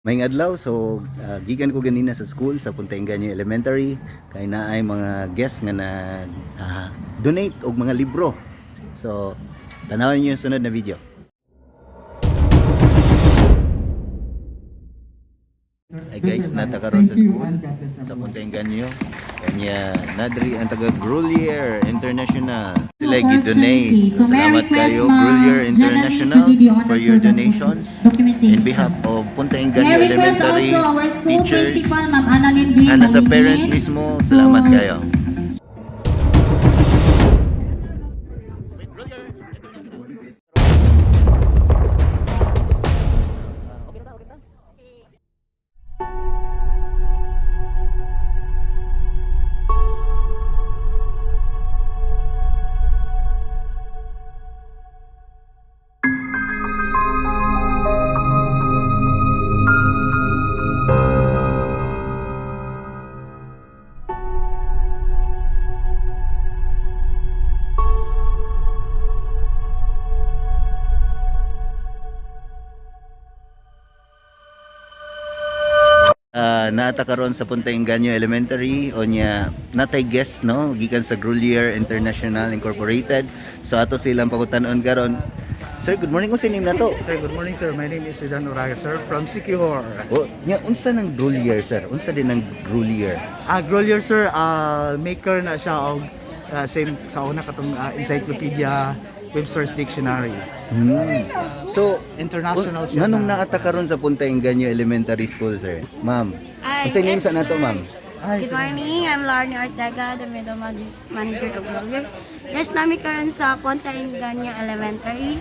Maayong adlaw, so gikan ko ganina sa school sa Punta Engaño Elementary kay naay mga guest nga nag donate og mga libro. So tanawin niyo yung sunod na video. Ay guys, nata karon sa school sa Punta Engaño. Kanya nadri ang taga Grolier International. Sila gi-donate. So, So, may salamat request, kayo Ma'am Grolier Janani, International to give the honor for your for the donations. documentation. In behalf of Punta Engaño May request Elementary also our school teachers principal, Ma'am Annalyn B. and sa Mawigin. parent mismo, salamat kayo. Naata karon sa Punta Engaño Elementary o niya natay guest, no, gikan sa Grolier International Incorporated. So ato silang pangutan-on karon. Sir, good morning. Unsa name nato? Sir, good morning, sir. My name is Sudan Uraga, sir, from Sikihor. Oh, nya unsa nang Grolier, sir? Unsa din ang Grolier? Grolier, sir, maker na siya og same sa una katong encyclopedia, Webster's Dictionary. So, International siya. nganong na- naata karon sa Punta Engaño Elementary School, sir? Ma'am. Ay, Unsa name yes, sa nato, sir. ma'am? Ay, Good sir. morning, I'm Lorne Ortega, the middle manager of Grolier. Yes, nami karon sa Punta Engaño Elementary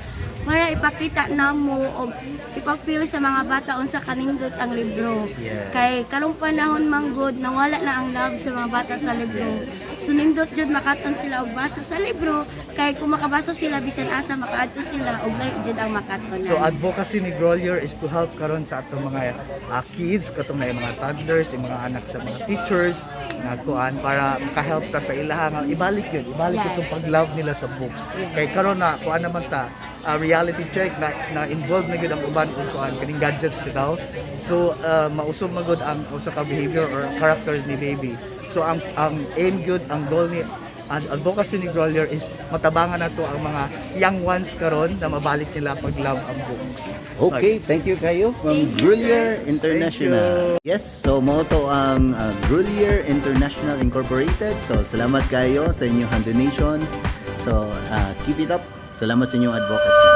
para ipakita namo og ipapil sa mga bata unsa kanindot ang libro. Yes. Kay karong panahon man gud nawala na ang love sa mga bata sa libro. So nindot jud makaton sila og basa sa libro kay kung makabasa sila bisan asa makaadto sila og lahi jud ang makatonan. So advocacy ni Grolier is to help karon sa atong mga kids, katong na yung mga toddlers, yung mga anak sa mga teachers, na kuan para makahelp ta sa ilaha nga ibalik yun, ibalik itong pag-love nila sa books. Kay karon na kuan naman ta reality check na na involved na gyud ang uban og kuan kaning gadgets bitaw. So mausob magud ang usa ka behavior or character ni baby. So ang aim gyud, ang goal ni ang advocacy ni Grolier is matabangan na to ang mga young ones karon na mabalik nila pag love ang books. Okay, thank you kayo from Thank you, Grolier sir. International. Yes, so mo to ang Grolier International Incorporated. So salamat kayo sa inyong donation. So keep it up. Salamat sa inyong advocacy.